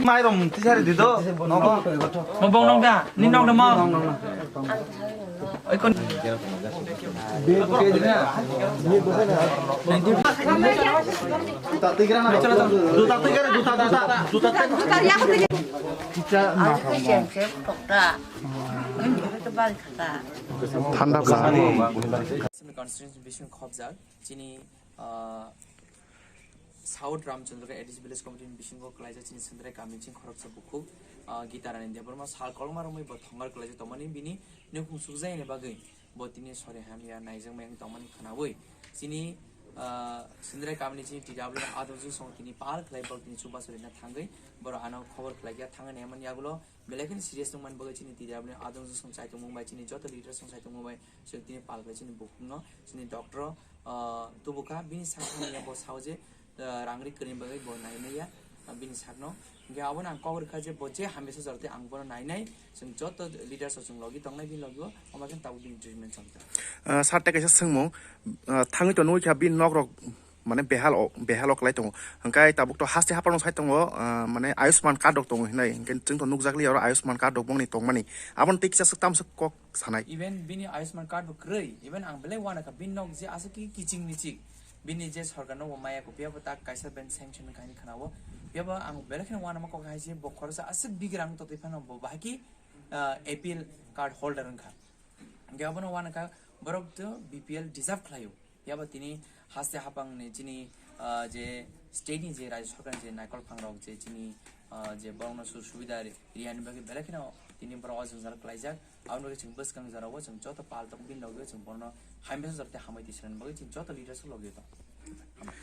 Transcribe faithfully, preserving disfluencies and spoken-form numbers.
Mairum tisari dido. Mobong nong da, ni nong da mo. Oi kon. Thanda. Constituency bising khobjak chini, ah, South Ramchandra A D C Village Committee ni bisingo kwlaijak chini Sundrai kamini chini khoroksa bukhuk, ah, Gitarani Debbarma sal kolma romwi bo thongar kwlaijak tongmani bini nukhung sukjakni bagwi bo tini sori hamya naijakmani tongmani khwnawi chini, ah, Sundrai kamini chini T W ni adongjwk song tini pal khlai bo tini chubachu rina thangwi borok ano khobor khlaikha thangwi naimani yagulo belai kheno serious tongmani bagwi chini T W ni adongjwk song chaitongmung bai chini joto leader song chaitongmung bai chwng tini pal khlai chini bukhukno chini doctor, ah, tubukha bini sakni bo sao je ah, rang ri kwrwini bagwi bo nainai ya, ah, bini sakno. Hingke abono ang kok rwkha je bo je hamya sajak tei ang bono nainai, chwng joto leaders rok chwng logi tongnai bini logi o, omo khe tabuk bini treatment choli tongo. Ah, sir, tei kaisa swngmung, ah, thangwi to nugwi kha bini nok rok mane behal o, behal o kwlai tongo. Hingke tabuk to haste hapang sai tongo, ah, mane Ayushman card rok tongo hinai. Hingke chwng to nukjakli oro Ayushman card rok bongni tongmani. Aboni tei kisa swk tam swk kok sanai. Even bini Ayushman card bo kwrwi, even ang belai uanakha bini nok je aswk ki kiching miching. Bini je sorkar no bo maya ko, phiya bo tak kaisa bank sanction kaini khana o. Phiya bo ang belai kheno uanama kok hai je bo khoroksa aswk bigi rang totwi phano bo bahai ki, ah, A P L card holder wngkha. Hingke abono uanakha borok to B P L deserve khlaio. Phiya bo tini haste hapang ni chini, ah, je state ni je rajya sorkar ni je naikol phang rok je chini, ah, je borok no su subida ri-, riyani bagwi belai kheno tini borok o jwngjal kwlaijak. Aboni bagwi chwng bwskang jora o chwng joto pal tongo bini logi o chwng bono hamya sajak tei hamya twi swnani bagwi chwng joto leaders o logi o tongo.